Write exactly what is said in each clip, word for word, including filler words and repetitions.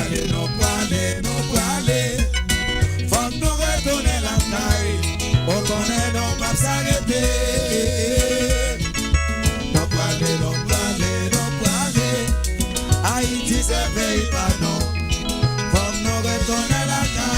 Nou prale, nou prale, fòk nou retounen lakay. Ou konnen nou p ap sa rete. Nou prale, nou prale, nou prale. Ayiti se peyi pa nou. Fòk nou retounen lakay.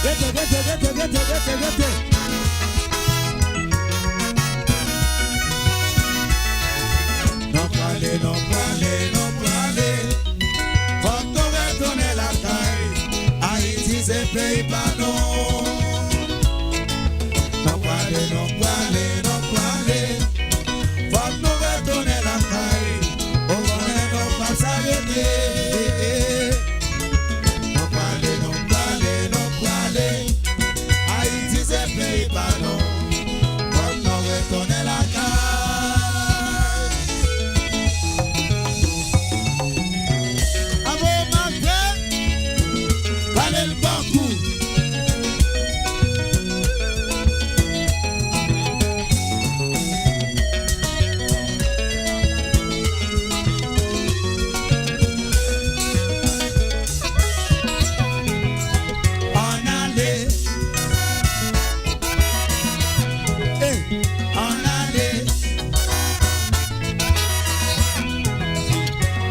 Rete, rete, rete, rete, rete, rete. Nou prale, nou prale, nou prale. Fòk nou retounen lakay. Ayiti se peyi pa nou. Nou prale, nou prale, nou prale. Fòk nou retounen lakay. Ou konnen nou p ap sa rete. Nou prale, nou prale, nou prale. Ayiti se peyi pa nou. Fòk nou retounen lakay. Avo Martin, pale l bòkou. Ann ale. Ey, ann ale.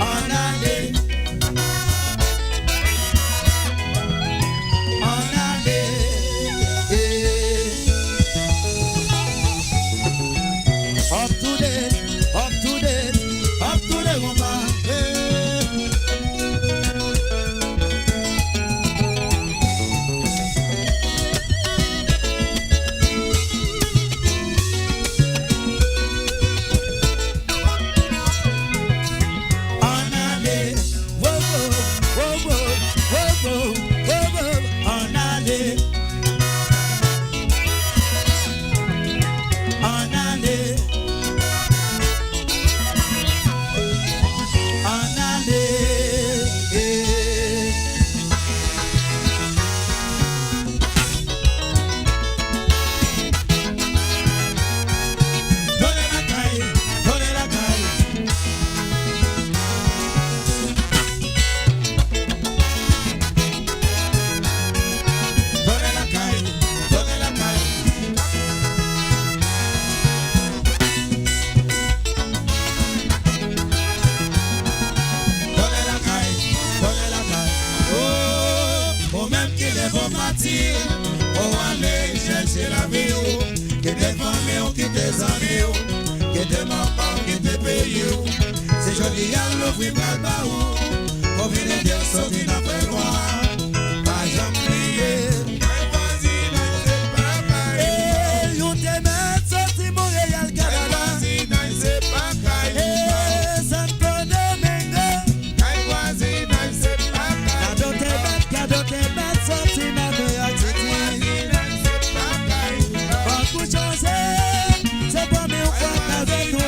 Ann ale. Ann ale. Up to date, up to date, up to date, konpa. Hey. Ann ale, wo, wo, ann ale. Ann ale. Ann ale. Tounen lakay, tounen lakay. Tounen lakay, tounen lakay. Tounen lakay, tounen lakay. Oh, ou menm ki leve w pati, ou ale chèche lavi w. Kite fanmi w, kite zanmi w, kite manman w, kite peyi w. Se jodi a l louvri bra l ba ou, pou vin ede w soti nan trè nwa. Pa janm bliye. Kay vwazinay se pa kay. E, nou te mèt soti Monreyal, Kanada. Kay vwazinay se pa kay. E, Santo Domingo. Kay vwazinay se pa kay. Gade w te mèt, gade w te mèt soti nan Ayiti. Kay vwazinay se pa kay. Fòk ou chanje, se fanmi w fòk avèk ou.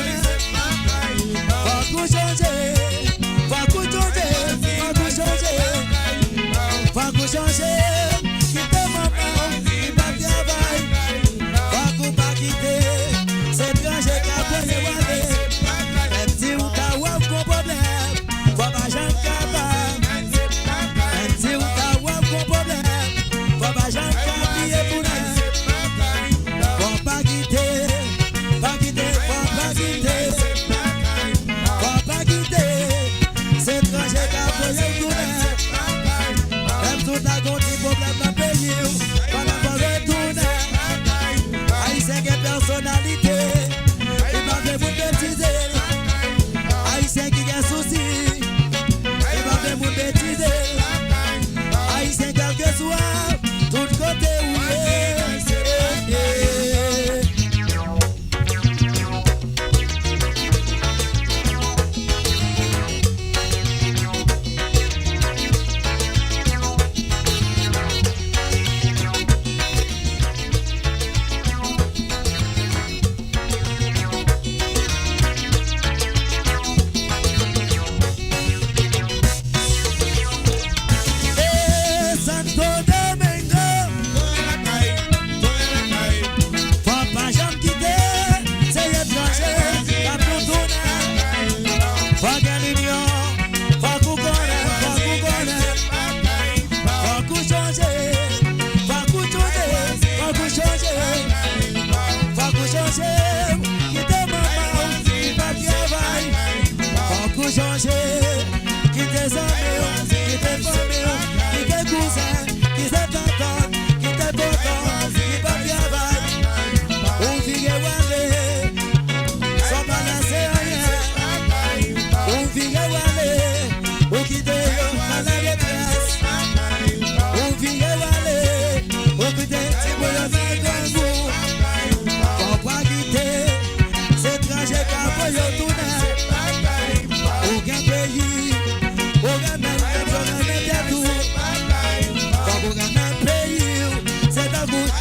Fòk ou chanje, fòk ou chanje, fòk ou chanje.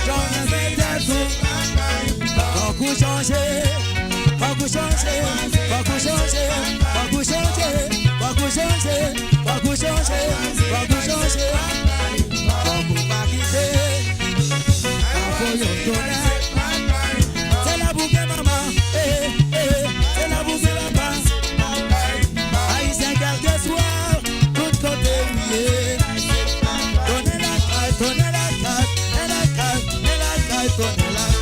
Jan w renmen tèt ou. Fòk ou chanje. Fòk ou chanje. Fòk ou chanje. Fòk ou chanje. Fòk ou chanje. Fòk ou chanje. Fòk ou chanje. Fòk ou pa kite. Fòk ou yon tonè. Se la pou gen manman. Eh, eh. Se la pou gen papa. Ayisyen kèlkeswa tout kote ou ye. Tounen lakay, tounen lakay, tounen lakay, tounen lakay, tounen lakay.